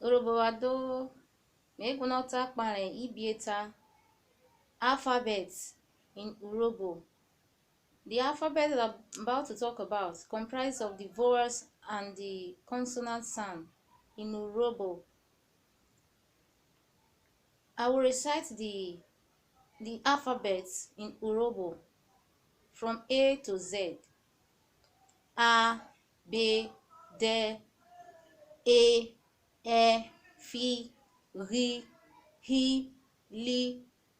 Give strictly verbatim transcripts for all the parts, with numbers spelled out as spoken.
Urhobo wa do, me guọnọ ta kpahen ibieta, alphabet in Urhobo. The alphabet that I'm about to talk about comprise of the vowels and the consonant sound in Urhobo. I will recite the, the alphabet in Urhobo from A to Z. A, B, D, E, E, F, G, H, I,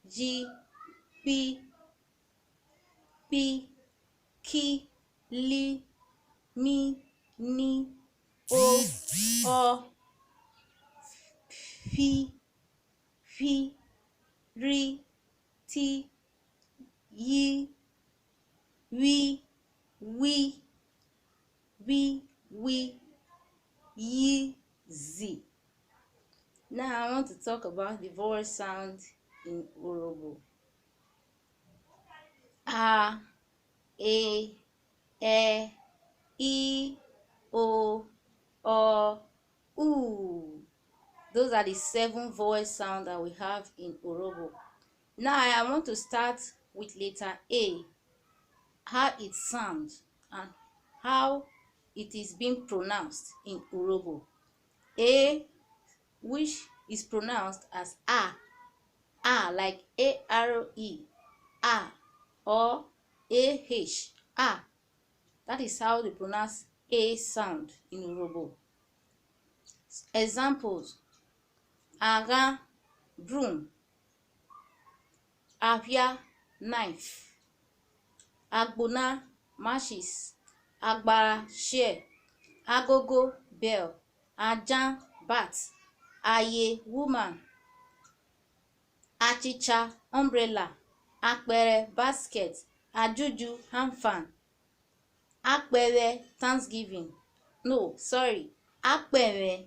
J, K, P, K, L, M, N, O, Ō, P, F, R, T, Y, W, W, W, W, Y, Z. Now I want to talk about the vowel sound in Urhobo. A, E, E, I, O, Ō, U. Those are the seven vowel sounds that we have in Urhobo. Now I want to start with letter A, how it sounds and how it is being pronounced in Urhobo. A, which is pronounced as A, A, like A R E, A, or A H, A. That is how they pronounce A sound in Urhobo. Examples: aghan, broom, aphia, knife, agbona, matches, agbara, chair, agogo, bell, ajan, bat, aye, woman, achicha, umbrella, akpẹrẹ, basket, adjudju, hand fan, akpẹvwẹ, thanksgiving, no, sorry, akpẹvwẹ,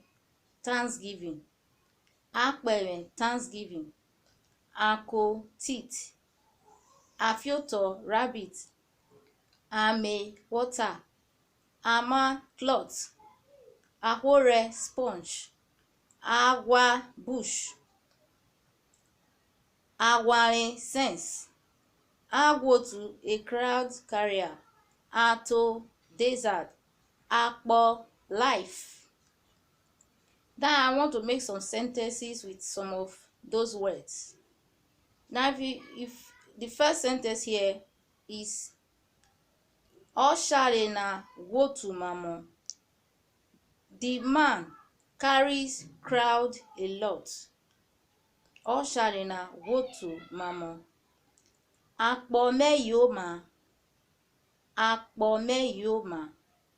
thanksgiving, akpẹvwẹ, thanksgiving, ako, teeth, afiotọ, rabbit, ame, water, ama, cloth, ahworhẹ, sponge, aghwa, bush, aghwanre, sense, aghwotu, a crowd carrier, ato, desert, akpọ, life. Now I want to make some sentences with some of those words. Now, if you, if the first sentence here is, ọshare na ghwotu mamọ. The man carries crowd a lot. Ọshare na ghwotu mamọ. Akpọ mẹ yoma. Akpọ mẹ yoma.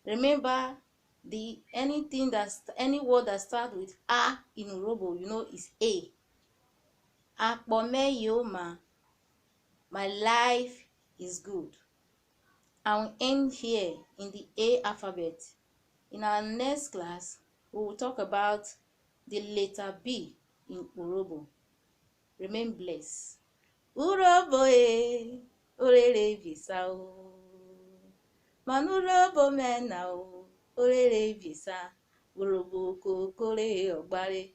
Remember, the anything that st- any word that starts with A in Urhobo, you know, is A. Akpọ mẹ yoma. My life is good. I will end here in the A alphabet. In our next class, we will talk about the letter B in Urhobo. Remain blessed. Urhobo e, orere visa o. Manu Urhobo mẹ na o, orere visa. Urhobo koko re ọgbare.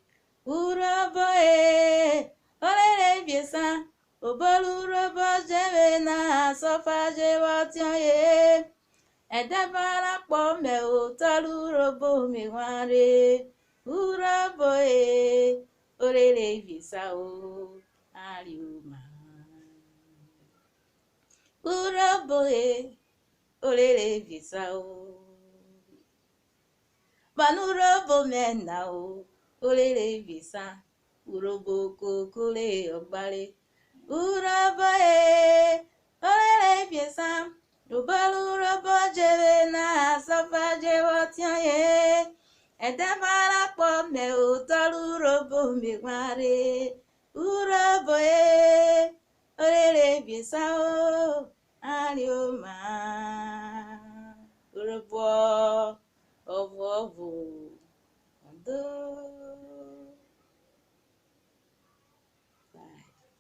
Urhobo e, orere visa. Obo rẹ Urhobo je vwe na, asọfa je vwọ tiọye. Ẹdẹbara kpọ mẹ, otọ rẹ Urhobo me wan re. Urhobo e, orere visa o, a rioma. Urhobo e, orere visa o. Manu Urhobo mẹ na o, orere visa. Urhobo koko re ọgbare. Urhobo e, orere visa. Obo rẹ Urhobo je vwe na, asọfa je vwọ tiọye. Ẹdẹbara kpọ mẹ, otọ rẹ Urhobo me wan re. Urhobo e, orere visa o, a rioma. Urhobo ọvuọvo. Ọdo.